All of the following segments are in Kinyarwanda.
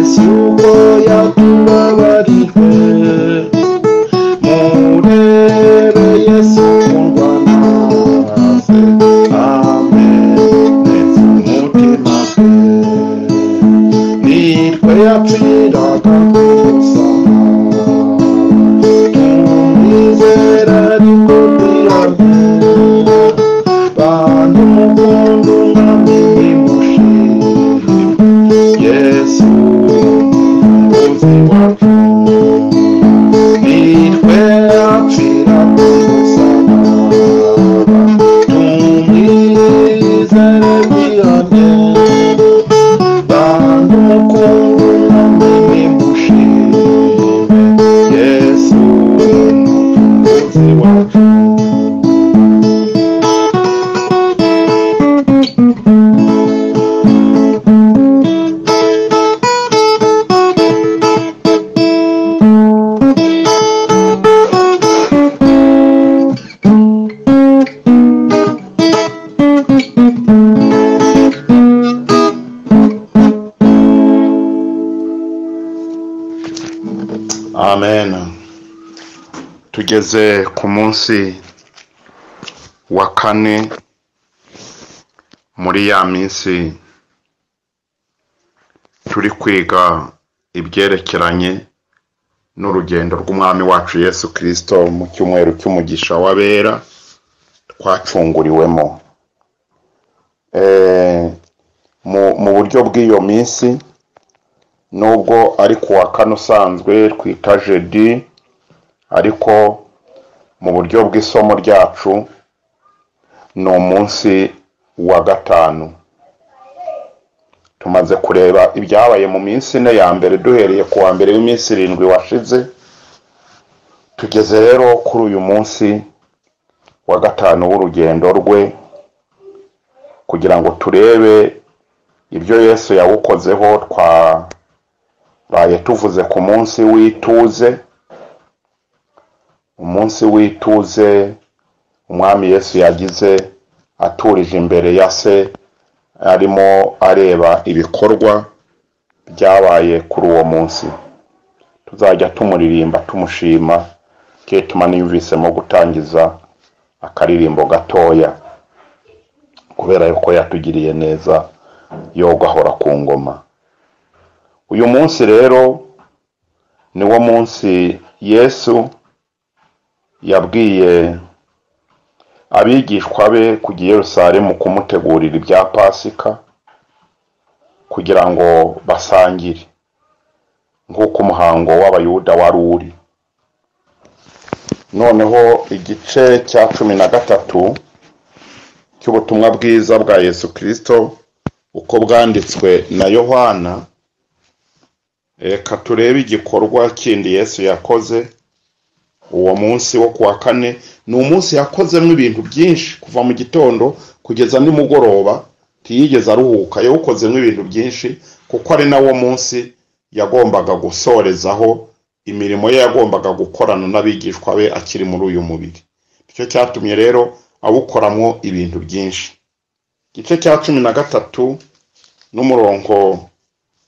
Yesu ko yatubabarijwe. Murebe Yesu kundwa nase, amenetse umutima pe. Nitwe yapfiraga ku musaraba, tumwizera ariko twihane. Bantu mukunda umwami nimushime, Yesu umucunguzi wacu. Nitwe apfira ku musaraba, tumwizere twihane. Bantu mukunda umwami nimushime, Yesu umucunguzi wacu. Amen. Tugeze ku munsi wa kane muri ya minsi turi kwiga ibyerekeranye n'urugendo rw'Umwami wacu Yesu Kristo mu cyumweru cy'umugisha w'abera twacunguriwemo. Mu buryo bw'iyo minsi, nubwo ari ku wa kane usanzwe twita jeudi, ariko mu buryo bw'isomo ryacu ni umunsi wa gatanu. Tumaze kureba ibyabaye mu minsi ine ya mbere duhereye ku wa mbere w'iminsi 7 washize. Tugeze rero kuri uyu munsi wa gatanu w'urugendo rwe, kugira ngo turebe ibyo Yesu yawukozeho. Twaraye tuvuze ku munsi w'ituze. Umunsi w'ituze Umwami Yesu yagize aturije imbere ya se, arimo areba ibikorwa byabaye kuri uwo munsi. Tuzajya tumuririmba tumushima, ketuma niyumvisemo gutangiza akaririmbo gatoya, kubera yuko yatugiriye neza yo gahora ku ngoma. Uyu munsi rero ni wo munsi Yesu yabwiye abigishwa be kujya i Yerusalemu kumutegurira ibya Pasika, kugira ngo basangire nk'uko umuhango w'Abayuda wari uri. Noneho igice cya 13 cy'ubutumwa bwiza bwa Yesu Kristo uko bwanditswe na Yohana, reka turebe igikorwa kindi Yesu yakoze uwo munsi wo kuwa kane. Ni umunsi yakozemo ibintu byinshi kuva mu gitondo kugeza nimugoroba, ntiyigeze aruhuka. Yawukozemo ibintu byinshi kuko ari nawo munsi yagombaga gusorezaho imirimo ye yagombaga gukorana n'abigishwa be akiri muri uyu mubiri. Icyo cyatumye rero awukoramo ibintu byinshi. Igice cya 13 n'umurongo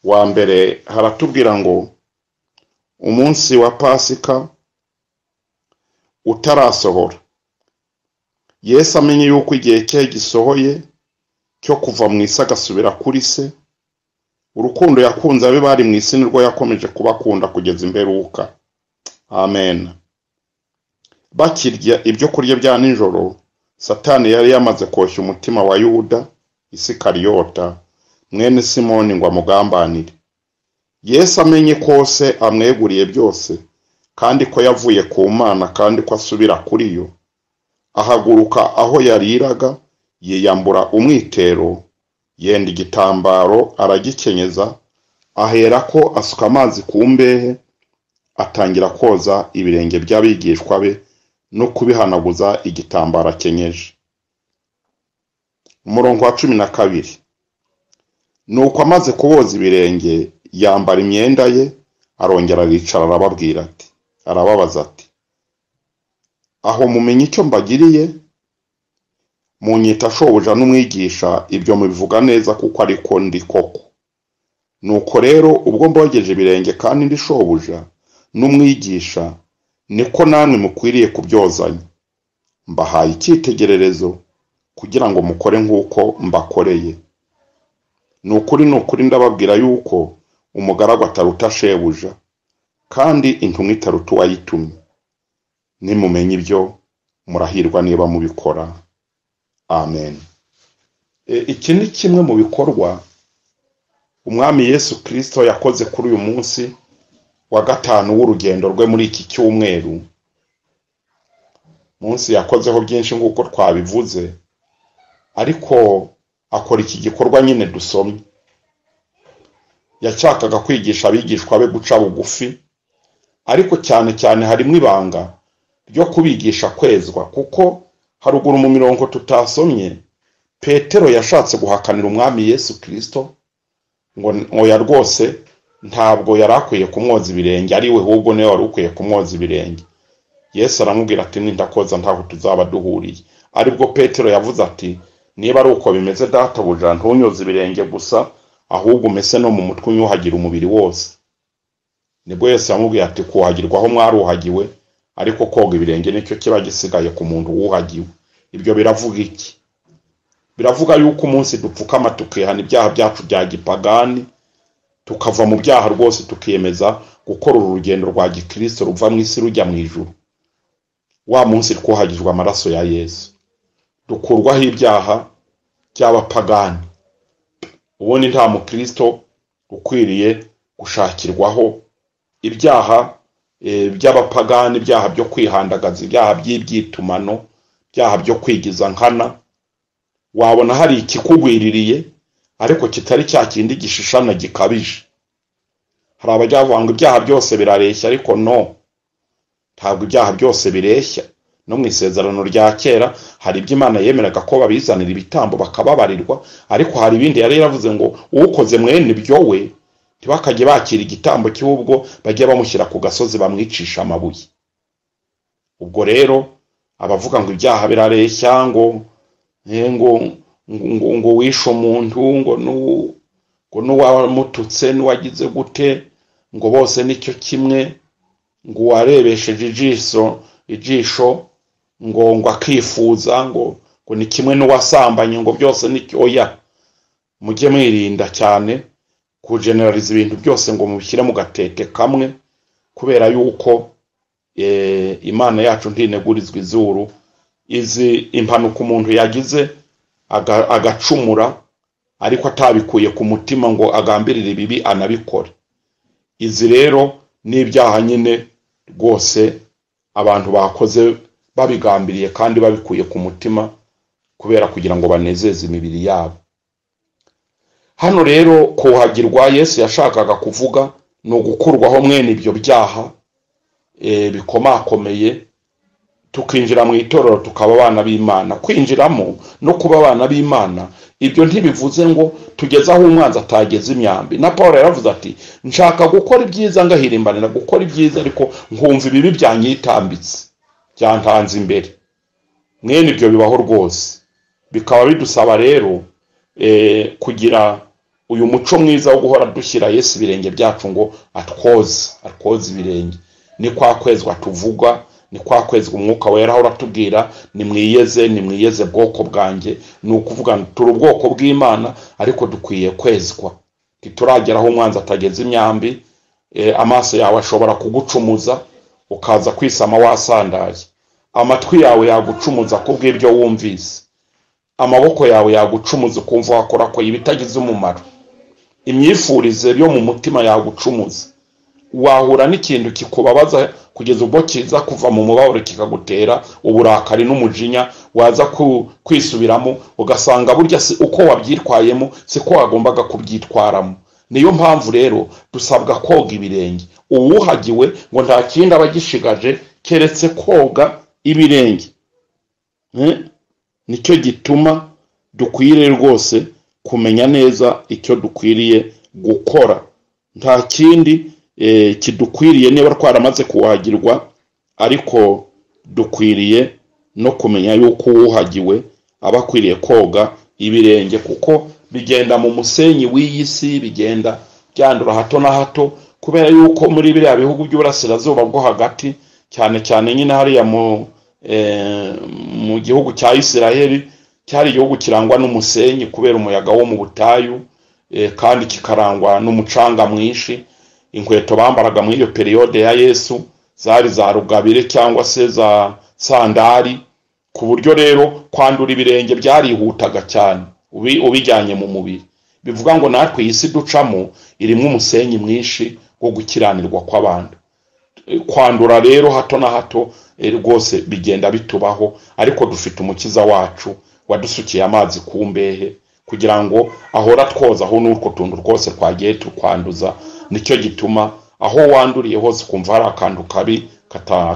wa mbere haratubwira ngo umunsi wa Pasika utarasohora, Yesu amenye yuko igihe cye gisohoye cyo kuva mu isi agasubira kuri se. Urukundo yakunze abe bari mu isi nirwo yakomeje kubakunda kugeza imperuka. Amen. Bakirya ibyo kurya bya nijoro, Satani yari yamaze koshya umutima wa Yuda Isikariyota mwene Simoni ngo amugambanire. Yesu amenye kose amweguriye byose, kandi ko yavuye ku Mana kandi ko asubira kuri yo, ahaguruka aho yariraga, yiyambura umwitero, yenda igitambaro aragikenyeza, aherako asuka amazi ku mbehe, atangira koza ibirenge by'abigishwa be no kubihanaguza igitambaro akenyeje. Umurongo wa 12. Nuko amaze kuboza ibirenge yambara imyenda ye, arongera aricara arababwira ati, arababaza ati, aho mumenye icyo mbagiriye? Munyita shobuja n'umwigisha, ibyo mubivuga neza kuko ariko ndi koko. Nuko rero ubwo mbogeje ibirenge kandi ndi shobuja n'umwigisha, niko namwe mukwiriye kubyozanya. Mbahaye icyitegererezo kugira ngo mukore nk'uko mbakoreye. Ni ukuri ndababwira yuko umugaragu ataruta shebuja, kandi intumwa itaruta uwayitumye. Nimumenya ibyo murahirwa niba mubikora. Amen. Iki ni kimwe mu bikorwa Umwami Yesu Kristo yakoze kuri uyu munsi wa gatanu w'urugendo rwe muri iki cyumweru. Munsi yakozeho byinshi nk'uko twabivuze, ariko akora iki gikorwa nyine dusomye. Yashakaga kwigisha abigishwa be guca bugufi, ariko cyane cyane harimo ibanga ryo kubigisha kwezwa, kuko haruguru mu mirongo tutasomye, Petero yashatse guhakanira Umwami Yesu Kristo ngo ya rwose ntabwo yari akwiye kumwoza ibirenge, ari we ahubwo niwe wari ukwiye kumwoza ibirenge. Yesu aramubwira ati nindakoza ntaho tuzaba duhuriye. Aribwo Petero yavuze ati niba ari uko bimeze databuja, ntunyoze ibirenge gusa, ahubwo umese no mu mutwe unyuhagira umubiri wose. Nibwo Yesu yamubwiye ati kuhagirwa aho mwaruhagiwe, ariko koga ibirenge nicyo kiba gisigaye ku muntu wuhagiwe. Ibyo biravuga iki? Biravuga yuko umunsi dupfukama tukihana ibyaha byacu bya gipagani, tukava mu byaha rwose, tukiyemeza gukora uru rugendo rwa gikristo ruva mu isi rujya mu ijuru, wa munsi twuhagijwe amaraso ya Yesu, dukurwaho ibyaha by'abapagani. Ubundi nta mukristo ukwiriye gushakirwaho ibyaha by'abapagani, ibyaha byo kwihandagaza, ibyaha by'ibyitumano, ibyaha byo kwigiza nkana. Wabona hari ikikugwiririye ariko kitari cya kindi gishishana gikabije. Hari abajya bavuga ngo ibyaha byose birareshya, ariko no, ntabwo ibyaha byose bireshya. No mu isezerano rya kera hari ibyo Imana yemeraga ko babizanira ibitambo bakababarirwa, ariko hari ibindi yari yaravuze ngo ukoze mwene ibyo we ntibakajye bakira igitambo cy'ubwo bajye bamushyira ku gasozi bamwicisha amabuye. Ubwo rero abavuga ngo ibyaha birareshya, ngo ngo wishe umuntu, ngo n'uwamututse n'uwagize gute, ngo bose nicyo kimwe, ngo uwarebesheje ijisho ngo akifuza, ngo ni kimwe n'uwasambanye, ngo byose ni oya. Mujye mwirinda cyane kugeneraliza ibintu byose ngo mubishyire mu gatete kamwe, kubera yuko Imana yacu ntinegurizwa izuru. Izi impanuka umuntu yagize agacumura ariko atabikuye ku mutima ngo agambirire ibibi anabikore, izi rero n'ibyaha nyine rwose abantu bakoze babigambiriye kandi babikuye ku mutima, kubera kugira ngo banezeze imibiri yabo. Hano rero kuhagirwa Yesu yashakaga kuvuga ni ugukurwaho mwene ibyo byaha bikomakomeye, tukinjira mu itorero tukaba abana b'Imana. Kwinjiramo no kuba abana b'Imana ibyo ntibivuze ngo tugeze aho umwanzi atageze imyambi. Na Paul yaravuze ati nshaka gukora ibyiza ngahirimbanira gukora ibyiza, ariko nkumva ibibi byanyitambitse byantanze imbere. Mwene ibyo bibaho rwose, bikaba bidusaba rero kugira uyu muco mwiza wo guhora dushyira Yesu ibirenge byacu ngo atwoze ibirenge. Ni kwa kwezwa tuvuga, ni kwa kwezwa Umwuka Wera ahora atubwira nimwiyeze, nimwiyeze bwoko bwanjye. Ni ukuvuga turi ubwoko bw'Imana, ariko dukwiye kwezwa. Ntituragera aho umwanzi atageze imyambi. Amaso yawe ashobora kugucumuza ukaza kwisama wasandaye, amatwi yawe yagucumuza kubw'ibyo wumvise, amaboko yawe yagucumuza ukumva wakora ko ibitagize umumaro, imyifurize yo mu mutima yagucumuza, wahura n'ikintu kikubabaza kugeza ubwo kiza kuva mu mubabaro kikagutera uburakari n'umujinya, waza kwisubiramo ugasanga burya si uko wabyitwayemo siko wagombaga kubyitwaramo. Niyo mpamvu rero dusabwa koga ibirenge. Uwuhagiwe ngo nta kindi aba agishigaje keretse koga ibirenge. Nicyo gituma dukwiriye rwose kumenya neza icyo dukwiriye gukora. Nta kindi kidukwiriye niba twaramaze kuhagirwa, ariko dukwiriye no kumenya yuko uwuhagiwe aba akwiriye koga ibirenge, kuko bigenda mu musenyi w'iyi si, bigenda byandura hato na hato, kubera yuko muri biriya bihugu by'uburasirazuba bwo hagati, cyane cyane nyine hariya mu gihugu cya Isiraheli, cyari igihugu kirangwa n'umusenyi kubera umuyaga wo mu butayu, kandi kikarangwa n'umucanga mwinshi. Inkweto bambaraga muri iyo periyode ya Yesu zari za rugabire cyangwa se za sandari, ku buryo rero kwandura ibirenge byarihutaga cyane ubijyanye mu mubiri. Bivuga ngo natwe iyi si ducamo irimo umusenyi mwinshi wo gukiranirwa kw'abantu. Kwandura rero hato na hato rwose bigenda bitubaho, ariko dufite umukiza wacu wadusukiye amazi ku mbehe kugira ngo ahora twozaho n'utwo tuntu rwose twagiye tukwanduza. Nicyo gituma aho wanduriye hose ukumva hari akantu kabi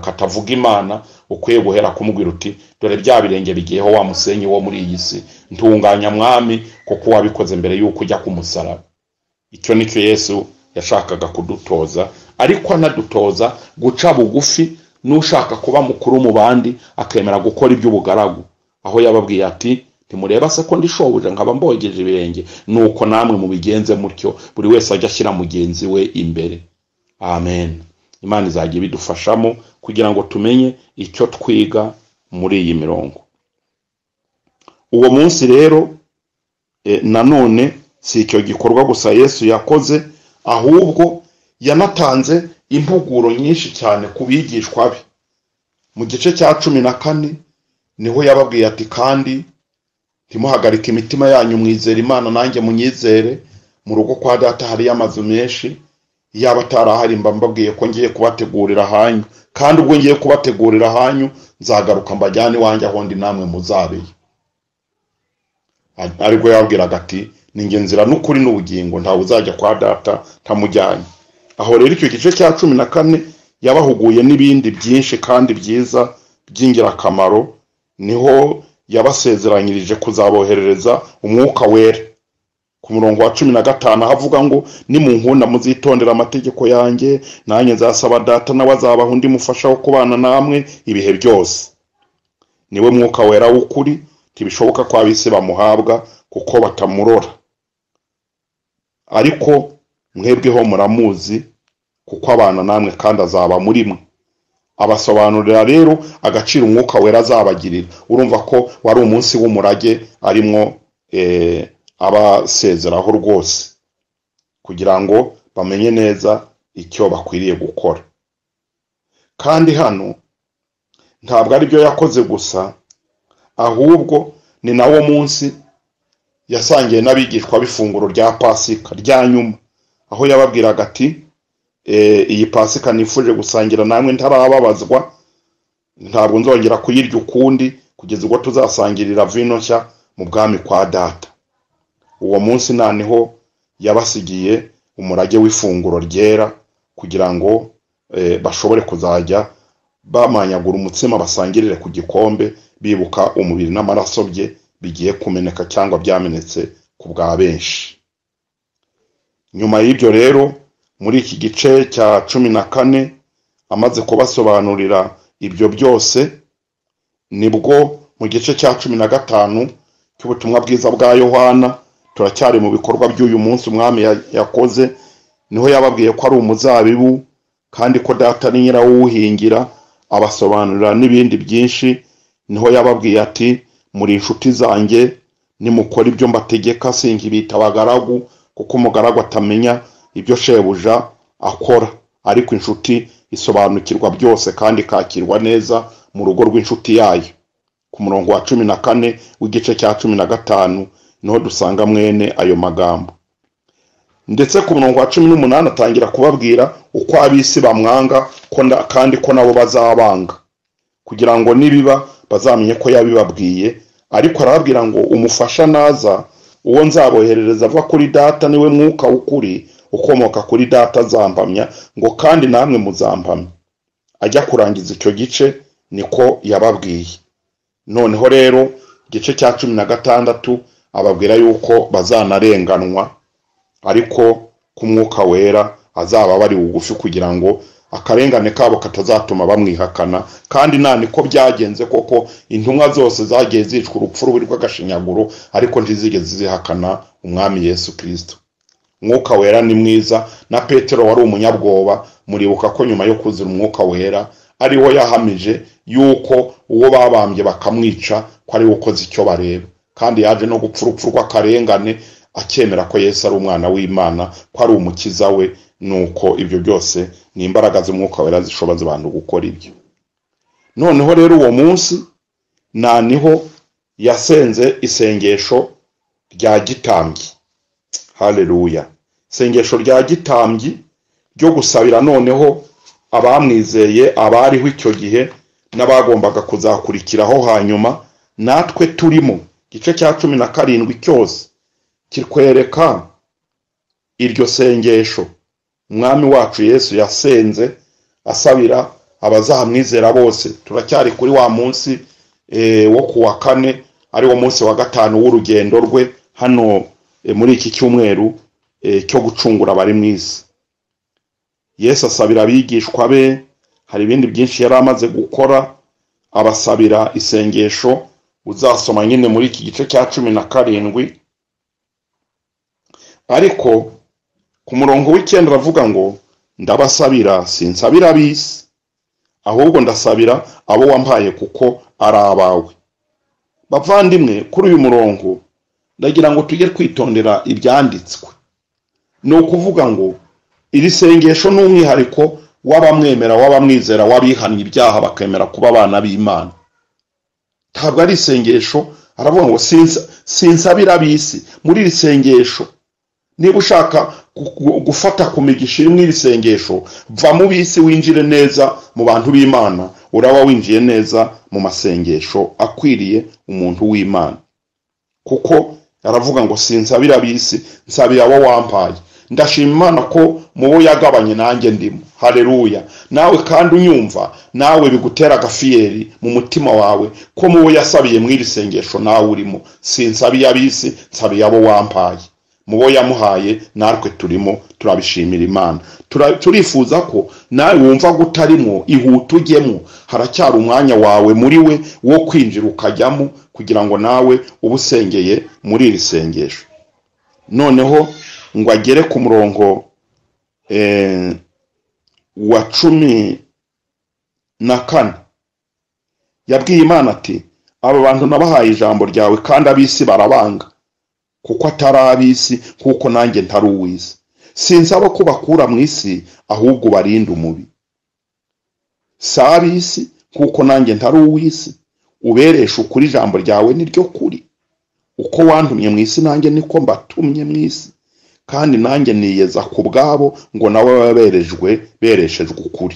katavuga Imana, ukwiye guhera kumubwira uti dore bya birenge bigiyeho wa musenyi wo muri iyi si, ntunganya mwami kuko wabikoze mbere y'uko ujya ku musaraba. Icyo nicyo Yesu yashakaga kudutoza, ariko anadutoza guca bugufi, n'ushaka kuba mukuru mu bandi akemera gukora iby'ubugaragu, aho yababwiye ati ntimureba se ko ndishoboje nkaba mbogeje ibirenge, nuko namwe mubigenze mutyo, buri wese ajya ashyira mugenzi we imbere. Amen. Imana izajya ibidufashamo kugira ngo tumenye icyo twiga muri iyi mirongo. Uwo munsi rero nanone si icyo gikorwa gusa Yesu yakoze, ahubwo yanatanze impuguro nyinshi cyane ku bigishwa be. Mu gice cya 14 niho yababwiye ati kandi ntimuhagarike imitima yanyu, mwizere Imana nanjye munyizere, mu rugo kwa data hariyo amazu menshi, yaba atarahari mba mbabwiye ko ngiye kubategurira ahanyu, kandi ubwo ngiye kubategurira ahanyu nzagaruka mbajyane iwanjye aho ndi namwe muzabeyo. Aribwo yababwiraga ati ni nzira n'ukuri n'ubugingo, ntawe uzajya kwa data ntamujyanye. Aho rero icyo gice cya 14 yabahuguye n'ibindi byinshi kandi byiza by'ingirakamaro. Niho yabasezeranyirije kuzaboherereza umwuka wera. Ku murongo wa 15 havuga ngo nimunkunda muzitondera amategeko yanjye, nanjye nzasaba data nawe azabaha undi mufasha wo kubana namwe ibihe byose. Niwe mwuka wera w'ukuri, ntibishoboka ko ab'isi bamuhabwa kuko batamurora, ariko mwebweho muramuzi kuko abana namwe kandi azaba muri mwe. Abasobanurira rero agaciro umwuka wera azabagirira. Urumva ko wari umunsi w'umurage arimo abasezeraho rwose, kugira ngo bamenye neza icyo bakwiriye gukora. Kandi hano ntabwo ari byo yakoze gusa, ahubwo ni nawo munsi yasangiye n'abigishwa b'ifunguro rya Pasika rya nyuma, aho yababwiraga ati iyi Pasika nifuje gusangira namwe ntarababazwa, ntabwo nzongera kuyirya ukundi kugeza ubwo tuzasangirira vino nshya mu bwami kwa data. Uwo munsi noneho yabasigiye umurage w'ifunguro ryera, kugira ngo bashobore kuzajya bamanyagura umutsima basangirire ku gikombe, bibuka umubiri n'amaraso bye bigiye kumeneka cyangwa byamenetse ku bwa benshi. Nyuma y'ibyo rero muri iki gice cya 14 amaze kubasobanurira ibyo byose, nibwo mu gice cya 15 cy'ubutumwa bwiza bwa Yohana, turacyari mu bikorwa by'uyu munsi umwami yakoze, niho yababwiye ko ari umuzabibu kandi ko data ni nyirawuhingira, abasobanurira n'ibindi byinshi. Niho yababwiye ati muri inshuti zanjye, nimukora ibyo mbategeka, sinkibita abagaragu, kuko umugaragu atamenya ibyo shebuja akora, ariko inshuti isobanukirwa byose kandi ikakirwa neza mu rugo rw'inshuti yayo. Ku murongo wa 14 w'igice cya 15 niho dusanga mwene ayo magambo. Ndetse ku murongo wa 18 atangira kubabwira uko ab'isi bamwanga kandi ko nabo bazabanga, kugira ngo nibiba bazamenye ko yabibabwiye. Ariko arababwira ngo umufasha naza, uwo nzaboherereza ava kuri data, niwe mwuka w'ukuri ukomoka kuri data, azampamya, ngo kandi namwe muzampamya. Ajya kurangiza icyo gice niko yababwiye. Noneho rero igice cya 16 ababwira yuko bazanarenganwa, ariko ku mwuka wera azaba bari bugufi kugira ngo akarengane kabo katazatuma bamwihakana. Kandi nani ko byagenze koko, intumwa zose zagiye zicwa urupfu rubi rw'agashinyaguro, ariko ntizigeze zihakana umwami Yesu Kristo. Umwuka Wera ni mwiza. Na Petero wari umunyabwoba, muribuka ko nyuma yo kuzura Umwuka Wera ariho yahamije yuko uwo babambye bakamwica ko ari we ukoze icyo bareba, kandi yaje no gupfa urupfu rw'akarengane akemera ko Yesu ari umwana w'Imana, ko ari umukiza we. Nuko ibyo byose ni imbaraga z'Umwuka Wera zishoboza abantu gukora ibyo. Noneho rero uwo munsi niho yasenze isengesho rya gitambyi. Haleluya! Isengesho rya gitambyi ryo gusabira noneho abamwizeye, abariho icyo gihe n'abagombaga kuzakurikiraho hanyuma, natwe turimo. Igice cya 17 cyose kirwereka iryo sengesho Umwami wacu Yesu yasenze asabira abazamwizera bose. Turacyari kuri wa munsi wo kuwa kane, ari wo munsi wa 5 w'urugendo rwe hano muri iki cyumweru cyo gucungura abari mu isi. Yesu asabira abigishwa be, hari ibindi byinshi yari amaze gukora, abasabira isengesho uzasoma nyine muri iki gice cya 17. Ariko ku murongo w'9 aravuga ngo ndabasabira, sinsabira ab'isi, ahubwo ndasabira abo wampaye kuko ari abawe. Bavandimwe, kuri uyu murongo ndagira ngo tujye kwitondera ibyanditswe. Ni ukuvuga ngo iri sengesho ni umwihariko w'abamwemera, w'abamwizera, w'abihannye ibyaha bakemera kuba abana b'Imana. Ntabwo ari isengesho, aravuga ngo sinsabira ab'isi. Muri iri sengesho, niba ushaka gufata ku migisha iri muri iri sengesho, va mu b'isi winjire neza mu bantu b'Imana, uraba winjiye neza mu masengesho akwiriye umuntu w'Imana. Kuko aravuga ngo sinsabira ab'isi, nsabira abo wampaye. Ndashima Imana ko mu bo yagabanye nanjye ndimo. Haleluya! Nawe kandi unyumva, nawe bigutera agafiyeri mu mutima wawe ko mu bo yasabiye mu iri sengesho nawe urimo. Sinsabiye ab'isi, nsabiye abo wampaye. Mu bo yamuhaye natwe turimo, turabishimira Imana. Turifuza ko nawe wumva gutarimo, ihute ujyemo. Haracyari umwanya wawe muri we wo kwinjira ukajyamo, kugira ngo nawe ubusengeye muri iri sengesho. Noneho ngo agere ku murongo wa 14, yabwiye Imana ati aba bantu nabahaye ijambo ryawe, kandi ab'isi barabanga, kuko atari ab'isi kuko nanjye ntari uw'isi. Sinsaba ko bakura mu isi, ahubwo barinde umubi. Si ab'isi kuko nanjye ntari uw'isi, uberesha ukuri ijambo ryawe niryo kuri. Uko wantumye mu isi nanjye niko mbatumye mu isi, kandi nanjye niyeza ku bwabo ngo nabo baberejwe, bereshejwe ukuri.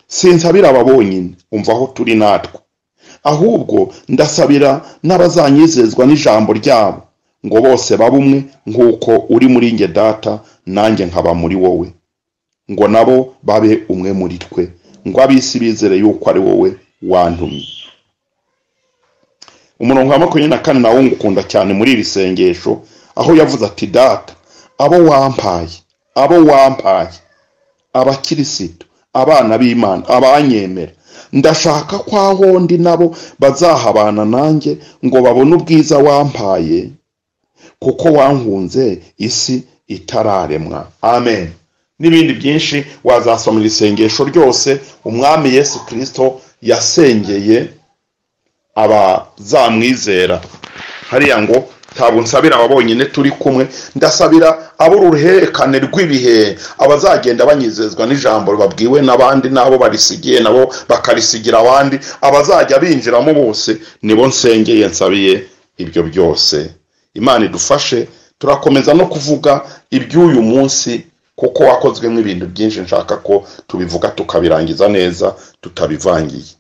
Sinsabira aba bonyine, umva aho turi natwe, ahubwo ndasabira n'abazanyizezwa n'ijambo ryabo, ngo bose babe umwe nk'uko uri muri nge Data, nanjye nkaba muri wowe, ngo nabo babe umwe muri twe, ngo ab'isi bizere yuko ari wowe wantumye. Umurongo wa 24 nawo ngukunda cyane muri iri sengesho, aho yavuze ati Data, abo wampaye, abo wampaye, abakirisitu, abana b'Imana, abanyemera, ndashaka ko aho ndi nabo bazahabana nanjye, ngo babone ubwiza wampaye, kuko wankunze isi itararemwa. Amen. N'ibindi byinshi wazasoma isengesho ryose Umwami Yesu Kristo yasengeye abazamwizera. Hariya ngo ntabwo nsabira aba bonyine turi kumwe, ndasabira abo uruhererekane rw'ibihe, abazagenda banyizezwa n'ijambo babwiwe n'abandi, nabo barisigiye nabo bakarisigira abandi, abazajya binjiramo bose nibo nsengeye, nsabiye ibyo byose. Imana idufashe. Turakomeza no kuvuga iby'uyu munsi, kuko wakozwemo ibintu byinshi nshaka ko tubivuga tukabirangiza neza tutabivangiye.